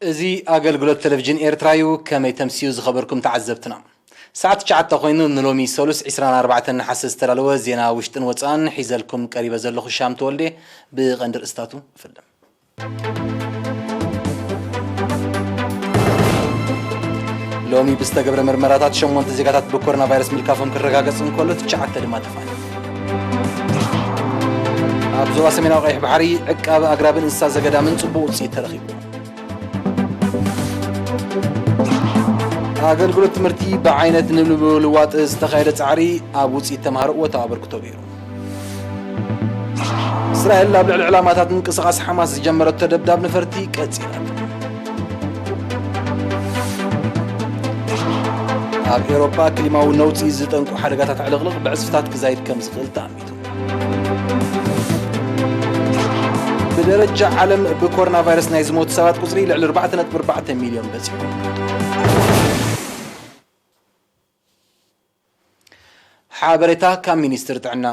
እዚ ኣገልግሎት ቴሌቪዥን ኤርትራ እዩ። ከመይ ተምስዩ ዝኸበርኩም ተዓዘብትና? ሰዓት ትሽዓተ ኮይኑ ንሎሚ ሰሉስ ዕስራን ኣርባዕተን ነሓሰ ዝተዳለወ ዜና ውሽጥን ወጻእን ሒዘልኩም ቀሪበ ዘለኹ ሻም ተወልደ። ብቐንዲ ርእስታቱ እፍልም። ሎሚ ብዝተገብረ ምርመራታት ሸሞንተ ዜጋታት ብኮሮና ቫይረስ ምልካፎም ክረጋገጽ እንከሎ ትሽዓተ ድማ ተፋንዮም። ኣብ ዞባ ሰሜናዊ ቀይሕ ባሕሪ ዕቃብ ኣግራብን እንስሳ ዘገዳምን ጽቡቕ ውጽኢት ተረኺቡ። ኣገልግሎት ትምህርቲ ብዓይነት ንምልዋጥ ዝተኻየደ ጻዕሪ ኣብ ውጽኢት ተምሃሮ እወታዊ ኣበርክቶ ገይሩ። እስራኤል ኣብ ልዕሊ ዕላማታት ምንቅስቓስ ሓማስ ዝጀመረቶ ደብዳብ ነፈርቲ ቀጺላ። ኣብ ኤውሮጳ ክሊማዊ ነውጺ ዝጠንቁ ሓደጋታት ዕልቕልቕ ብዕጽፍታት ክዛይድ ከም ዝኽእል ተኣሚቱ። ብደረጃ ዓለም ብኮሮና ቫይረስ ናይ ዝሞቱ ሰባት ቁጽሪ ልዕሊ ኣርባዕተ ነጥቢ ኣርባዕተ ሚልዮን በጺሑ። ሓበሬታ ካብ ሚኒስትሪ ጥዕና።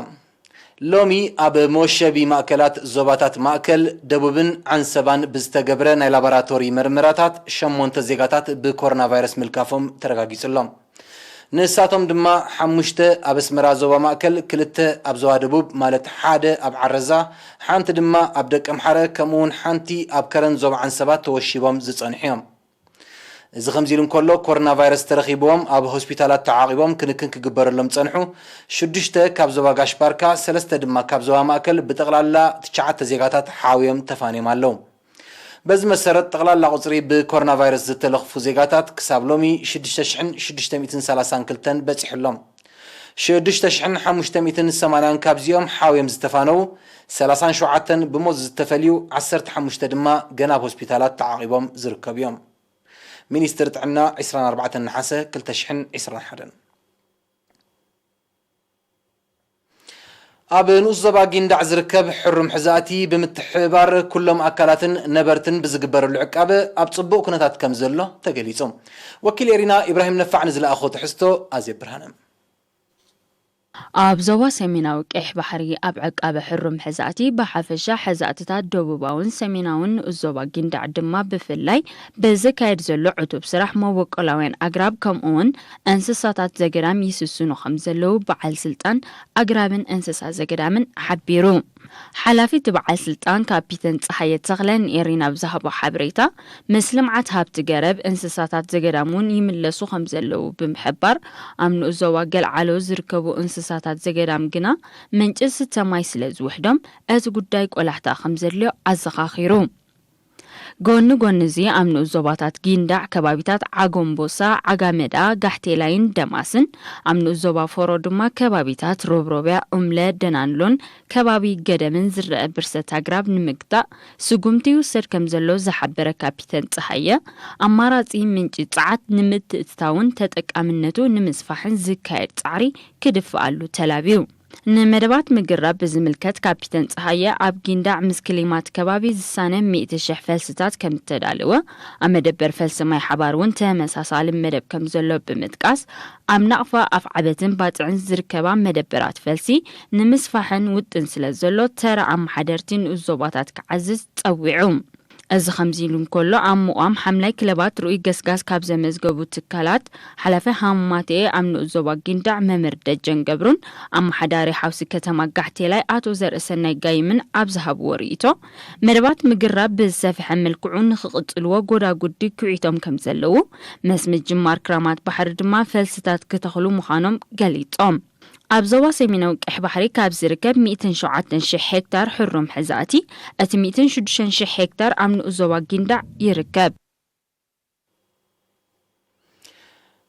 ሎሚ ኣብ መወሸቢ ማእከላት ዞባታት ማእከል፣ ደቡብን ዓንሰባን ብዝተገብረ ናይ ላቦራቶሪ መርመራታት ሸሞንተ ዜጋታት ብኮሮና ቫይረስ ምልካፎም ተረጋጊጹ ኣሎ። ንሳቶም ድማ ሓሙሽተ ኣብ ኣስመራ ዞባ ማእከል፣ ክልተ ኣብ ዞባ ደቡብ ማለት ሓደ ኣብ ዓረዛ፣ ሓንቲ ድማ ኣብ ደቀምሓረ ከምኡውን ሓንቲ ኣብ ከረን ዞባ ዓንሰባ ተወሺቦም ዝጸንሑ እዮም። እዚ ከምዚ ኢሉ እንከሎ፣ ኮሮና ቫይረስ ተረኺብዎም ኣብ ሆስፒታላት ተዓቒቦም ክንክን ክግበረሎም ጸንሑ ሽዱሽተ ካብ ዞባ ጋሽ ባርካ፣ ሰለስተ ድማ ካብ ዞባ ማእከል ብጠቕላላ ትሽዓተ ዜጋታት ሓውዮም ተፋንዮም ኣለዉ። በዚ መሰረት ጠቕላላ ቁጽሪ ብኮሮና ቫይረስ ዝተለኽፉ ዜጋታት ክሳብ ሎሚ ሽዱሽተ ሽሕን ሽዱሽተ ሚእትን ሰላሳን ክልተን በጺሑ ኣሎ። ሽዱሽተ ሽሕን ሓሙሽተ ሚእትን ሰማንያን ካብዚኦም ሓውዮም ዝተፋነዉ ሰላሳን ሸውዓተን ብሞት ዝተፈልዩ ዓሰርተ ሓሙሽተ ድማ ገና ኣብ ሆስፒታላት ተዓቒቦም ዝርከቡ እዮም። ሚኒስትሪ ጥዕና ዕስራን ኣርባዕተን ነሓሰ ክልተ ሽሕን ዕስራን ሓደን። ኣብ ንኡስ ዞባ ጊንዳዕ ዝርከብ ሕሩም ሕዛእቲ ብምትሕብባር ኩሎም ኣካላትን ነበርትን ብዝግበረሉ ዕቃበ ኣብ ጽቡቕ ኩነታት ከም ዘሎ ተገሊጹ። ወኪል ኤሪና ኢብራሂም ነፋዕ ንዝለኣኾ ትሕዝቶ ኣዜብ ብርሃነ። ኣብ ዞባ ሰሜናዊ ቀይሕ ባሕሪ ኣብ ዕቃበ ሕሩም ሕዛእቲ ብሓፈሻ ሕዛእትታት ደቡባውን ሰሜናውን ንኡስ ዞባ ጊንዳዕ ድማ ብፍላይ ብዝካየድ ዘሎ ዕቱብ ስራሕ መበቆላውያን ኣግራብ ከምኡውን እንስሳታት ዘገዳም ይስስኑ ከም ዘለዉ በዓል ስልጣን ኣግራብን እንስሳ ዘገዳምን ሓቢሩ። ሓላፊ እቲ በዓል ስልጣን ካፒተን ጸሃየ ተኽለ ንኤሪና ብዝሃቦ ሓበሬታ፣ ምስ ልምዓት ሃብቲ ገረብ እንስሳታት ዘገዳም እውን ይምለሱ ከም ዘለዉ ብምሕባር፣ ኣብ ንኡስ ዞባ ገልዓሎ ዝርከቡ እንስሳታት ዘገዳም ግና ምንጪ ዝስተ ማይ ስለ ዝውሕዶም፣ እቲ ጉዳይ ቆላሕታ ከም ዘድልዮ ኣዘኻኺሩ። ጎኒ ጎኒ እዚ፣ ኣብ ንኡስ ዞባታት ጊንዳዕ ከባቢታት ዓጎምቦሳ፣ ዓጋመዳ፣ ጋሕቴላይን ደማስን፣ ኣብ ንኡስ ዞባ ፎሮ ድማ ከባቢታት ሮብሮብያ፣ ኡምለ፣ ደናንሎን ከባቢ ገደምን ዝረአ ብርሰት ኣግራብ ንምግታእ ስጉምቲ ይውሰድ ከም ዘሎ ዝሓበረ ካፒተን ጸሃየ፣ ኣማራጺ ምንጪ ጸዓት ንምትእትታውን ተጠቃምነቱ ንምስፋሕን ዝካየድ ጻዕሪ ክድፍኣሉ ተላብዩ። ንመደባት ምግራብ ብዝምልከት ካፒተን ጸሃየ ኣብ ጊንዳዕ ምስ ክሊማት ከባቢ ዝሳነ ሚእቲ ሽሕ ፈልስታት ከም እተዳለወ ኣብ መደበር ፈልሲ ማይ ሓባር እውን ተመሳሳሊ መደብ ከም ዘሎ ብምጥቃስ፣ ኣብ ናቕፋ ኣፍዓበትን ባጽዕን ዝርከባ መደበራት ፈልሲ ንምስፋሕን ውጥን ስለ ዘሎ ተራ ኣመሓደርቲ ንኡስ ዞባታት ክዓዝዝ ጸዊዑ። እዚ ከምዚ ኢሉ እንከሎ፣ ኣብ ምቋም ሓምላይ ክለባት ርኡይ ገስጋስ ካብ ዘመዝገቡ ትካላት ሓላፊ ሃማቴ ኣብ ንኡስ ዞባ ጊንዳዕ መምህር ደጀን ገብሩን ኣመሓዳሪ ሓውሲ ከተማ ጋሕቴላይ ኣቶ ዘርእሰናይ ጋይምን ኣብ ዝሃብዎ ርእይቶ፣ መደባት ምግራብ ብዝሰፍሐ መልክዑ ንኽቕጽልዎ ጎዳጉዲ ክዒቶም ከም ዘለዉ፣ ምስ ምጅማር ክራማት ባሕሪ ድማ ፈልስታት ክተኽሉ ምዃኖም ገሊጾም። ኣብ ዞባ ሰሜናዊ ቀይሕ ባሕሪ ካብ ዝርከብ ሚእትን ሸውዓተን ሽሕ ሄክታር ሕሩም ሕዛእቲ፣ እቲ ሚእትን ሽዱሽተን ሽሕ ሄክታር ኣብ ንኡስ ዞባ ጊንዳዕ ይርከብ።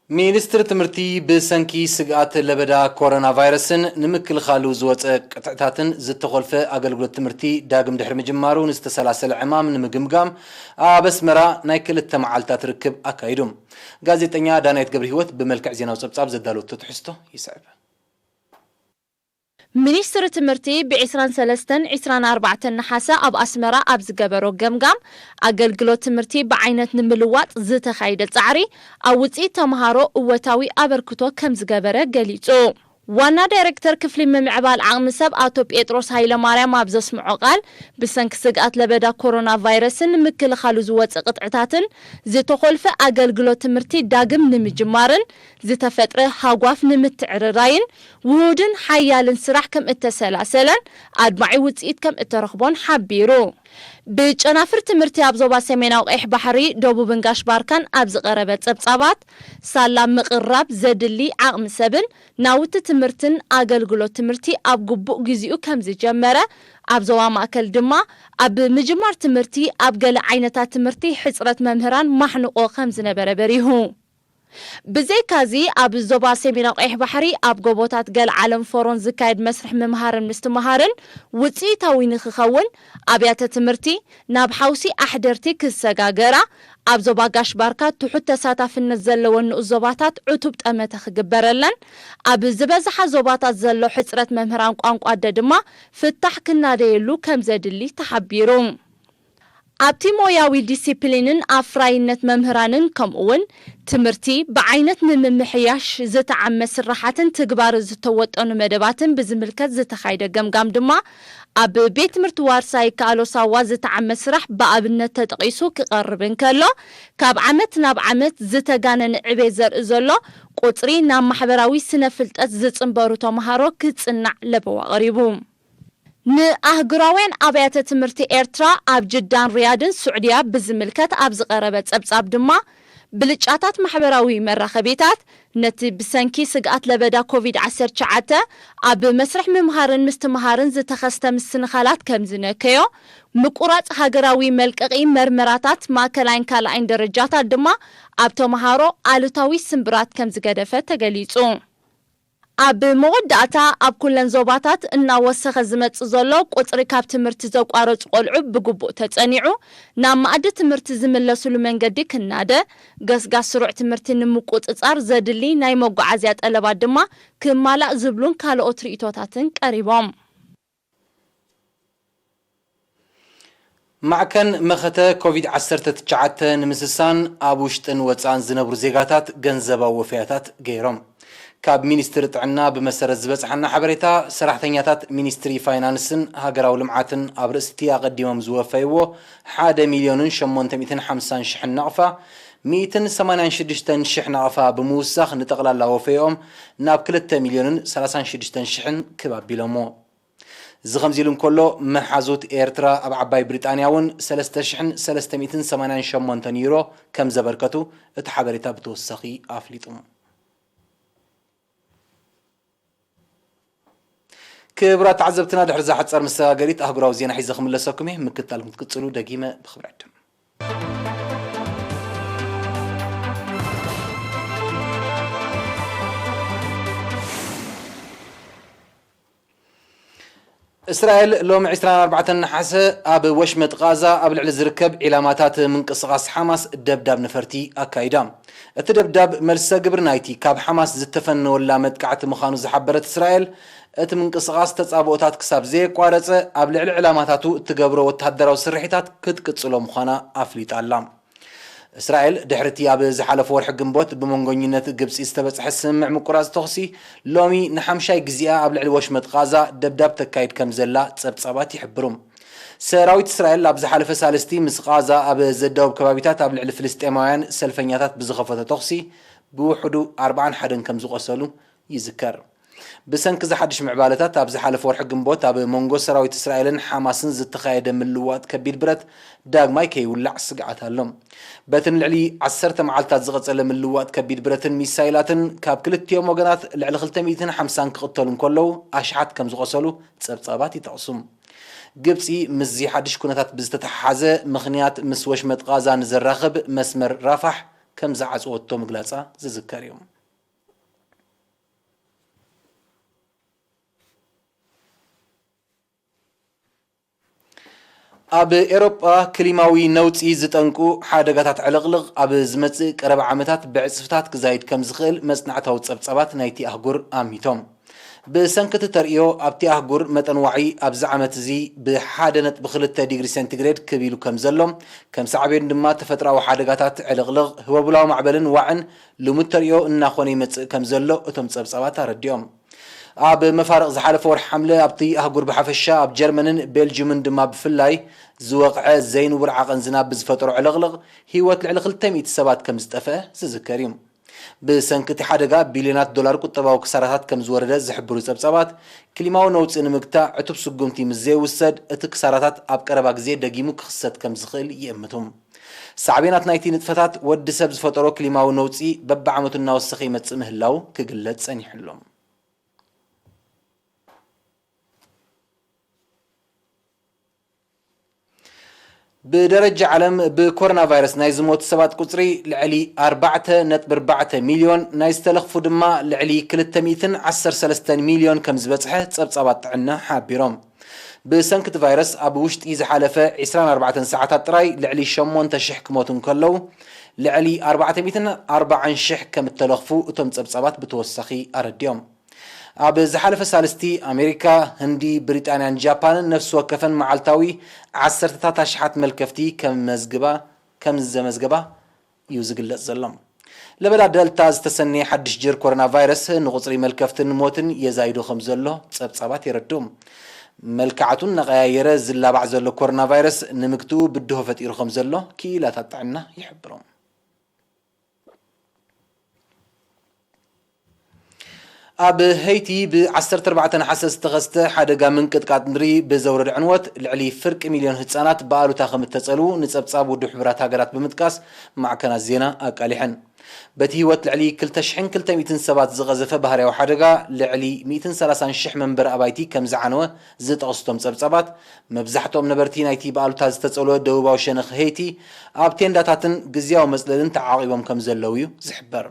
ሚኒስትሪ ትምህርቲ ብሰንኪ ስግኣት ለበዳ ኮሮና ቫይረስን ንምክልኻሉ ዝወፀ ቅጥዕታትን ዝተኾልፈ ኣገልግሎት ትምህርቲ ዳግም ድሕሪ ምጅማሩ ንዝተሰላሰለ ዕማም ንምግምጋም ኣብ ኣስመራ ናይ ክልተ መዓልታት ርክብ ኣካይዱ። ጋዜጠኛ ዳናይት ገብረ ህይወት ብመልክዕ ዜናዊ ጸብጻብ ዘዳለወቶ ትሕዝቶ ይስዕብ። ሚኒስትሪ ትምህርቲ ብዕስራን ሰለስተን ዕስራን ኣርባዕተን ነሓሰ ኣብ ኣስመራ ኣብ ዝገበሮ ገምጋም፣ ኣገልግሎት ትምህርቲ ብዓይነት ንምልዋጥ ዝተኻየደ ጻዕሪ ኣብ ውጽኢት ተምሃሮ እወታዊ ኣበርክቶ ከም ዝገበረ ገሊጹ። ዋና ዳይሬክተር ክፍሊ ምምዕባል ዓቕሚ ሰብ ኣቶ ጴጥሮስ ሃይለማርያም ኣብ ዘስምዖ ቃል፣ ብሰንኪ ስግኣት ለበዳ ኮሮና ቫይረስን ንምክልኻሉ ዝወፀ ቅጥዕታትን ዝተኾልፈ ኣገልግሎት ትምህርቲ ዳግም ንምጅማርን ዝተፈጥረ ሃጓፍ ንምትዕርራይን ውሁድን ሓያልን ስራሕ ከም እተሰላሰለን ኣድማዒ ውፅኢት ከም እተረኽቦን ሓቢሩ። ብጨናፍር ትምህርቲ ኣብ ዞባ ሰሜናዊ ቀይሕ ባሕሪ፣ ደቡብን ጋሽ ባርካን ኣብ ዝቐረበ ጸብጻባት፣ ሳላ ምቕራብ ዘድሊ ዓቕሚ ሰብን ናውቲ ትምህርትን ኣገልግሎት ትምህርቲ ኣብ ግቡእ ግዚኡ ከም ዝጀመረ፣ ኣብ ዞባ ማእከል ድማ ኣብ ምጅማር ትምህርቲ ኣብ ገለ ዓይነታት ትምህርቲ ሕጽረት መምህራን ማሕንቖ ከም ዝነበረ በሪሁ። ብዘይካዚ ኣብ ዞባ ሰሜናዊ ቀይሕ ባሕሪ ኣብ ጎቦታት ገልዓለም ፎሮን ዝካየድ መስርሕ ምምሃርን ምስትምሃርን ውጽኢታዊ ንክኸውን ኣብያተ ትምህርቲ ናብ ሓውሲ ኣሕደርቲ ክሰጋገራ፣ ኣብ ዞባ ጋሽ ባርካ ትሑት ተሳታፍነት ዘለወን ንኡስ ዞባታት ዕቱብ ጠመተ ክግበረለን፣ ኣብ ዝበዝሓ ዞባታት ዘሎ ሕጽረት መምህራን ቋንቋ ኣደ ድማ ፍታሕ ክናደየሉ ከም ዘድሊ ተሓቢሩ። ኣብቲ ሞያዊ ዲሲፕሊንን ኣፍራይነት መምህራንን ከምኡውን ትምህርቲ ብዓይነት ንምምሕያሽ ዝተዓመ ስራሓትን ትግባር ዝተወጠኑ መደባትን ብዝምልከት ዝተኻይደ ገምጋም ድማ ኣብ ቤት ትምህርቲ ዋርሳይ ካኣሎ ሳዋ ዝተዓመ ስራሕ ብኣብነት ተጠቒሱ ክቐርብ እንከሎ፣ ካብ ዓመት ናብ ዓመት ዝተጋነነ ዕቤት ዘርኢ ዘሎ ቁጽሪ ናብ ማሕበራዊ ስነ ፍልጠት ዝጽንበሩ ተምሃሮ ክጽናዕ ለበዋ ቀሪቡ። ንኣህጉራውያን ኣብያተ ትምህርቲ ኤርትራ ኣብ ጅዳን ሪያድን ስዑድያ ብዝምልከት ኣብ ዝቐረበ ጸብጻብ ድማ፣ ብልጫታት ማሕበራዊ መራኸቢታት ነቲ ብሰንኪ ስግኣት ለበዳ ኮቪድ ዓሰርተ ትሽዓተ ኣብ መስርሕ ምምሃርን ምስትምሃርን ዝተኸስተ ምስንኻላት ከም ዝነከዮ፣ ምቁራጽ ሃገራዊ መልቀቒ መርመራታት ማእከላይን ካልኣይን ደረጃታት ድማ ኣብ ተምሃሮ ኣሉታዊ ስምብራት ከም ዝገደፈ ተገሊጹ። ኣብ መወዳእታ፣ ኣብ ኩለን ዞባታት እናወሰኸ ዝመጽእ ዘሎ ቁጽሪ ካብ ትምህርቲ ዘቋረጹ ቆልዑ ብግቡእ ተጸኒዑ፣ ናብ መኣዲ ትምህርቲ ዝምለሱሉ መንገዲ ክናደ፣ ገስጋስ ስሩዕ ትምህርቲ ንምቁጽጻር ዘድሊ ናይ መጓዓዝያ ጠለባት ድማ ክማላእ ዝብሉን ካልኦት ርእይቶታትን ቀሪቦም። ማዕከን መኸተ ኮቪድ ዓሰርተ ትሽዓተ ንምስሳን ኣብ ውሽጥን ወጻእን ዝነብሩ ዜጋታት ገንዘባዊ ወፈያታት ገይሮም። ካብ ሚኒስትሪ ጥዕና ብመሰረት ዝበጽሓና ሓበሬታ፣ ሰራሕተኛታት ሚኒስትሪ ፋይናንስን ሃገራዊ ልምዓትን ኣብ ርእሲቲ ኣቐዲሞም ዝወፈይዎ ሓደ ሚልዮንን ሸሞንተ ሚእትን ሓምሳን ሽሕን ናቕፋ፣ ሚእትን ሰማንያን ሽዱሽተን ሽሕ ናቕፋ ብምውሳኽ ንጠቕላላ ወፈይኦም ናብ ክልተ ሚልዮንን ሰላሳን ሽዱሽተን ሽሕን ክብ ኣቢሎሞ። እዚ ከምዚ ኢሉ እንከሎ፣ መሓዙት ኤርትራ ኣብ ዓባይ ብሪጣንያ እውን ሰለስተ ሽሕን ሰለስተ ሚእትን ሰማንያን ሸሞንተን ዩሮ ከም ዘበርከቱ እቲ ሓበሬታ ብተወሳኺ ኣፍሊጡ። ክቡራት ተዓዘብትና፣ ድሕሪ እዛ ሓጻር መሰጋገሪት ኣህጉራዊ ዜና ሒዘ ክምለሰኩም እየ። ምክትታልኩም ክትቅጽሉ ደጊመ ብኽብሪ ዕድም። እስራኤል ሎሚ ዕስራን ኣርባዕተን ነሓሰ ኣብ ወሽመጥ ቃዛ ኣብ ልዕሊ ዝርከብ ዒላማታት ምንቅስቓስ ሓማስ ደብዳብ ነፈርቲ ኣካይዳ። እቲ ደብዳብ መልሰ ግብሪ ናይቲ ካብ ሓማስ ዝተፈነወላ መጥቃዕቲ ምዃኑ ዝሓበረት እስራኤል፣ እቲ ምንቅስቓስ ተጻብኦታት ክሳብ ዘየቋረጸ ኣብ ልዕሊ ዕላማታቱ እትገብሮ ወተሃደራዊ ስርሒታት ክትቅጽሎ ምዃና ኣፍሊጣ ኣላ። እስራኤል ድሕሪ'ቲ ኣብ ዝሓለፈ ወርሒ ግንቦት ብመንጎኝነት ግብጺ ዝተበጽሐ ስምምዕ ምቁራጽ ተኹሲ፣ ሎሚ ንሓምሻይ ግዜኣ ኣብ ልዕሊ ወሽመጥ ቃዛ ደብዳብ ተካይድ ከም ዘላ ጸብጻባት ይሕብሩ። ሰራዊት እስራኤል ኣብ ዝሓለፈ ሳልስቲ ምስ ቃዛ ኣብ ዘዳውብ ከባቢታት ኣብ ልዕሊ ፍልስጤማውያን ሰልፈኛታት ብዝኸፈቶ ተኹሲ ብውሕዱ ኣርባዓን ሓደን ከም ዝቖሰሉ ይዝከር። ብሰንኪ እዚ ሓድሽ ምዕባለታት፣ ኣብ ዝሓለፈ ወርሒ ግንቦት ኣብ መንጎ ሰራዊት እስራኤልን ሓማስን ዝተኻየደ ምልውዋጥ ከቢድ ብረት ዳግማይ ከይውላዕ ስግኣት ኣሎ። በቲ ንልዕሊ ዓሰርተ መዓልታት ዝቐጸለ ምልውዋጥ ከቢድ ብረትን ሚሳይላትን፣ ካብ ክልቲኦም ወገናት ልዕሊ ክልተ ሚእትን ሓምሳን ክቕተሉ እንከለዉ፣ ኣሽሓት ከም ዝቖሰሉ ጸብጻባት ይጠቕሱ። ግብጺ ምስዚ ሓድሽ ኩነታት ብዝተተሓሓዘ ምኽንያት፣ ምስ ወሽመጥ ቃዛ ንዘራኽብ መስመር ራፋሕ ከም ዝዓጽወቶ ምግላጻ ዝዝከር እዩ። ኣብ ኤውሮጳ ክሊማዊ ነውጺ ዝጠንቁ ሓደጋታት ዕልቕልቕ ኣብ ዝመጽእ ቀረባ ዓመታት ብዕጽፍታት ክዛይድ ከም ዝኽእል መጽናዕታዊ ጸብጻባት ናይቲ ኣህጉር ኣሚቶም። ብሰንኪ እቲ ተርእዮ፣ ኣብቲ ኣህጉር መጠን ዋዒ ኣብዚ ዓመት እዚ ብሓደ ነጥቢ ክልተ ዲግሪ ሴንቲግሬድ ክብ ኢሉ ከም ዘሎ፣ ከም ሳዕቤኑ ድማ ተፈጥሮኣዊ ሓደጋታት ዕልቕልቕ፣ ህቦብላዊ ማዕበልን ዋዕን ልሙድ ተርእዮ እናኾነ ይመጽእ ከም ዘሎ እቶም ጸብጻባት ኣረዲኦም። ኣብ መፋርቕ ዝሓለፈ ወርሒ ሓምለ ኣብቲ ኣህጉር ብሓፈሻ ኣብ ጀርመንን ቤልጅዩምን ድማ ብፍላይ ዝወቕዐ ዘይንቡር ዓቐን ዝናብ ብዝፈጠሮ ዕልቕልቕ ህይወት ልዕሊ ክልተ ሚእቲ ሰባት ከም ዝጠፍአ ዝዝከር እዩ። ብሰንኪ እቲ ሓደጋ ቢልዮናት ዶላር ቁጠባዊ ክሳራታት ከም ዝወረደ ዝሕብሩ ጸብጻባት፣ ክሊማዊ ነውጺ ንምግታእ ዕቱብ ስጉምቲ ምስ ዘይውሰድ እቲ ክሳራታት ኣብ ቀረባ ግዜ ደጊሙ ክኽሰት ከም ዝኽእል ይእምቱ። ሳዕቤናት ናይቲ ንጥፈታት ወዲ ሰብ ዝፈጠሮ ክሊማዊ ነውጺ በብዓመቱ እናወሰኸ ይመጽእ ምህላው ክግለጽ ጸኒሑ ኣሎ። ብደረጃ ዓለም ብኮሮና ቫይረስ ናይ ዝሞቱ ሰባት ቁጽሪ ልዕሊ ኣርባዕተ ነጥቢ ኣርባዕተ ሚልዮን፣ ናይ ዝተለኽፉ ድማ ልዕሊ ክልተ ሚእትን ዓሰርተ ሰለስተን ሚልዮን ከም ዝበጽሐ ጸብጻባት ጥዕና ሓቢሮም። ብሰንኪ እቲ ቫይረስ ኣብ ውሽጢ ዝሓለፈ ዕስራን ኣርባዕተን ሰዓታት ጥራይ ልዕሊ ሸሞንተ ሽሕ ክሞቱ እንከለዉ፣ ልዕሊ ኣርባዕተ ሚእትን ኣርባዓን ሽሕ ከም እተለኽፉ እቶም ጸብጻባት ብተወሳኺ ኣረዲኦም። ኣብ ዝሓለፈ ሳልስቲ፣ ኣሜሪካ፣ ህንዲ፣ ብሪጣንያን ጃፓንን ነፍሲ ወከፈን መዓልታዊ ዓሰርተታት ኣሽሓት መልከፍቲ ከም መዝግባ፣ ከም ዘመዝገባ እዩ ዝግለጽ ዘሎ። ለበዳ ደልታ ዝተሰነየ ሓድሽ ጀር ኮሮና ቫይረስ ንቁጽሪ መልከፍትን ሞትን የዛይዶ ከም ዘሎ ጸብጻባት የረድኡ። መልክዓቱ እናቐያየረ ዝላባዕ ዘሎ ኮሮና ቫይረስ ንምግትኡ ብድሆ ፈጢሩ ከም ዘሎ ክኢላታት ጥዕና ይሕብሩ። ኣብ ሄይቲ ብ ዓሰርተ ኣርባዕተ ነሓሰ ዝተኸስተ ሓደጋ ምንቅጥቃጥ ምድሪ ብዘውረደ ዕንወት፣ ልዕሊ ፍርቂ ሚልዮን ህጻናት ብኣሉታ ከም እተጸልዉ ንጸብጻብ ውድብ ሕቡራት ሃገራት ብምጥቃስ ማዕከናት ዜና ኣቃሊሐን። በቲ ህይወት ልዕሊ ክልተ ሽሕን ክልተ ሚእትን ሰባት ዝቐዘፈ ባህርያዊ ሓደጋ፣ ልዕሊ ሚእትን ሰላሳን ሽሕ መንበሪ ኣባይቲ ከም ዝዓነወ ዝጠቕሱ እቶም ጸብጻባት፣ መብዛሕትኦም ነበርቲ ናይቲ ብኣሉታ ዝተጸልወ ደቡባዊ ሸነኽ ሄይቲ ኣብ ቴንዳታትን ግዝያዊ መጽለልን ተዓቒቦም ከም ዘለዉ እዩ ዝሕበር።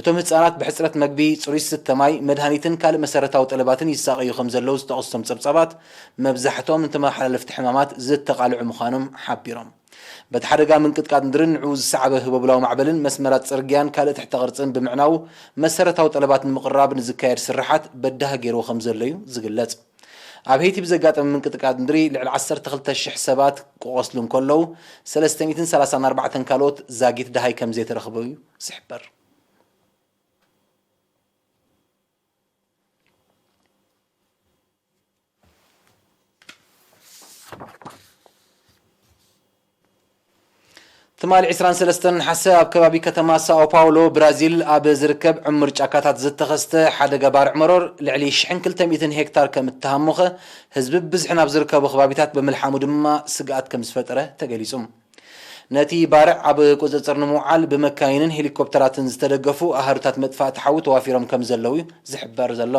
እቶም ህጻናት ብሕጽረት መግቢ፣ ጽሩይ ዝስተ ማይ፣ መድሃኒትን ካልእ መሰረታዊ ጠለባትን ይሳቐዩ ከም ዘለዉ ዝጠቐሱ እቶም ጸብጻባት፣ መብዛሕትኦም ንተመሓላለፍቲ ሕማማት ዝተቓልዑ ምዃኖም ሓቢሮም። በቲ ሓደጋ ምንቅጥቃጥ ምድርን ንዕኡ ዝሰዓበ ህቦብላዊ ማዕበልን መስመራት ጽርግያን ካልእ ትሕተ ቅርጽን ብምዕናዉ፣ መሰረታዊ ጠለባት ንምቕራብ ንዝካየድ ስርሓት በዳሂ ገይርዎ ከም ዘሎ እዩ ዝግለጽ። ኣብ ሄይቲ ብዘጋጠመ ምንቅጥቃጥ ምድሪ ልዕሊ ዓሰርተ ክልተ ሽሕ ሰባት ክቖስሉ እንከለዉ፣ ሰለስተ ሚእትን ሰላሳን ኣርባዕተን ካልኦት ዛጊት ደሃይ ከም ዘይተረኽበ እዩ ዝሕበር። ትማሊ ዕስራን ሰለስተን ነሓሰ ኣብ ከባቢ ከተማ ሳኦ ፓውሎ ብራዚል ኣብ ዝርከብ ዕሙር ጫካታት ዝተኸስተ ሓደጋ ባርዕ መሮር ልዕሊ ሽሕን ክልተ ሚእትን ሄክታር ከም እተሃሞኸ፣ ህዝቢ ብብዝሒ ናብ ዝርከቡ ከባቢታት ብምልሓሙ ድማ ስግኣት ከም ዝፈጠረ ተገሊጹ። ነቲ ባርዕ ኣብ ቁጽጽር ንምውዓል ብመካይንን ሄሊኮፕተራትን ዝተደገፉ ኣሃዱታት መጥፋእቲ ሓዊ ተዋፊሮም ከም ዘለዉ እዩ ዝሕበር ዘሎ።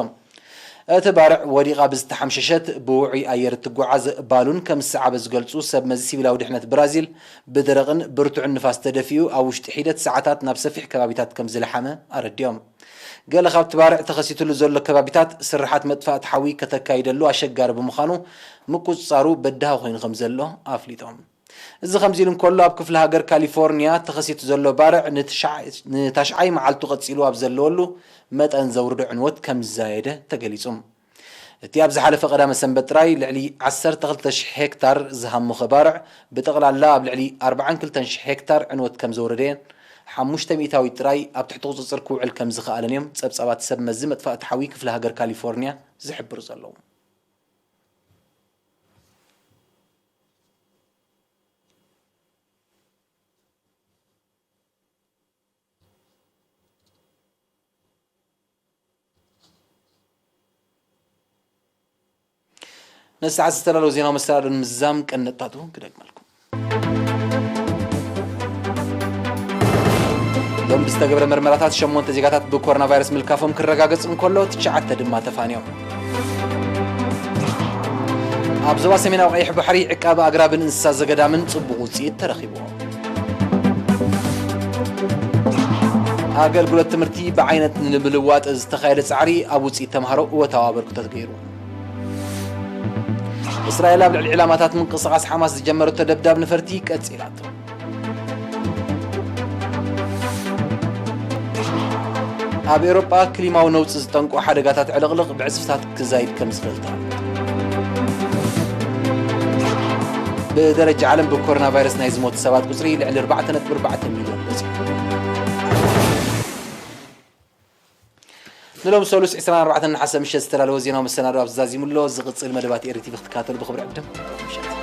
እቲ ባርዕ ወዲቓ ብዝተሓምሸሸት ብውዑይ ኣየር እትጓዓዝ ባሉን ከም ዝሰዓበ ዝገልጹ ሰብ መዚ ሲቪላዊ ድሕነት ብራዚል፣ ብደረቕን ብርቱዕን ንፋስ ተደፊኡ ኣብ ውሽጢ ሒደት ሰዓታት ናብ ሰፊሕ ከባቢታት ከም ዝለሓመ ኣረዲኦም። ገለ ካብቲ ባርዕ ተኸሲትሉ ዘሎ ከባቢታት ስርሓት መጥፋእቲ ሓዊ ከተካይደሉ ኣሸጋሪ ብምዃኑ፣ ምቁጽጻሩ በዳሂ ኮይኑ ከም ዘሎ ኣፍሊጦም። እዚ ከምዚ ኢሉ እንከሎ፣ ኣብ ክፍለ ሃገር ካሊፎርኒያ ተኸሲቱ ዘሎ ባርዕ ንትሽዓ-፣ ንታሽዓይ መዓልቱ ቀጺሉ ኣብ ዘለወሉ፣ መጠን ዘውርዶ ዕንወት ከም ዝዛየደ ተገሊጹ። እቲ ኣብ ዝሓለፈ ቀዳመ ሰንበት ጥራይ ልዕሊ ዓሰርተ ክልተ ሽሕ ሄክታር ዝሃሞኸ ባርዕ፣ ብጠቕላላ ኣብ ልዕሊ ኣርባዓን ክልተን ሽሕ ሄክታር ዕንወት ከም ዘውረደን፣ ሓሙሽተ ሚእታዊት ጥራይ ኣብ ትሕቲ ቁጽጽር ክውዕል ከም ዝኸኣለን እዮም ጸብጻባት ሰብ መዚ መጥፋእቲ ሓዊ ክፍለ ሃገር ካሊፎርኒያ ዝሕብሩ ዘለዉ። ነዚ ሰዓት ዝተዳለዉ ዜናዊ መሰናዶ ንምዝዛም ቀንዲ ነጥብታቱ ክደግመልኩም። ሎም ብዝተገብረ መርመራታት ሸሞንተ ዜጋታት ብኮሮና ቫይረስ ምልካፎም ክረጋገጽ እንከሎ፣ ትሽዓተ ድማ ተፋንዮም። ኣብ ዞባ ሰሜናዊ ቀይሕ ባሕሪ ዕቃበ ኣግራብን እንስሳ ዘገዳምን ጽቡቕ ውጽኢት ተረኺብዎ። ኣገልግሎት ትምህርቲ ብዓይነት ንምልዋጥ ዝተኻየደ ጻዕሪ ኣብ ውጽኢት ተምሃሮ እወታዊ ኣበርክቶ ገይሩ። እስራኤል ኣብ ልዕሊ ዕላማታት ምንቅስቓስ ሓማስ ዝጀመረቶ ደብዳብ ነፈርቲ ቀጺላቶ። ኣብ ኤውሮጳ ክሊማዊ ነውጺ ዝጠንቁ ሓደጋታት ዕልቕልቕ ብዕጽፍታት ክዛይድ ከም ዝኽእል ተኣምት። ብደረጃ ዓለም ብኮሮና ቫይረስ ናይ ዝሞቱ ሰባት ቁጽሪ ልዕሊ ኣርባዕተ ነጥቢ ኣርባዕተ ሚልዮን በጺሑ። ንሎም ሰሉስ ዕስራን ኣርባዕተን ነሓሰ ምሸት ዝተዳለወ ዜናዊ መሰናዶ ኣብዚ ዛዚሙ ኣሎ። ዝቕጽል መደባት ኤሪ ቲቪ ክትከታተሉ ብኽብሪ ዕድም። ምሸት።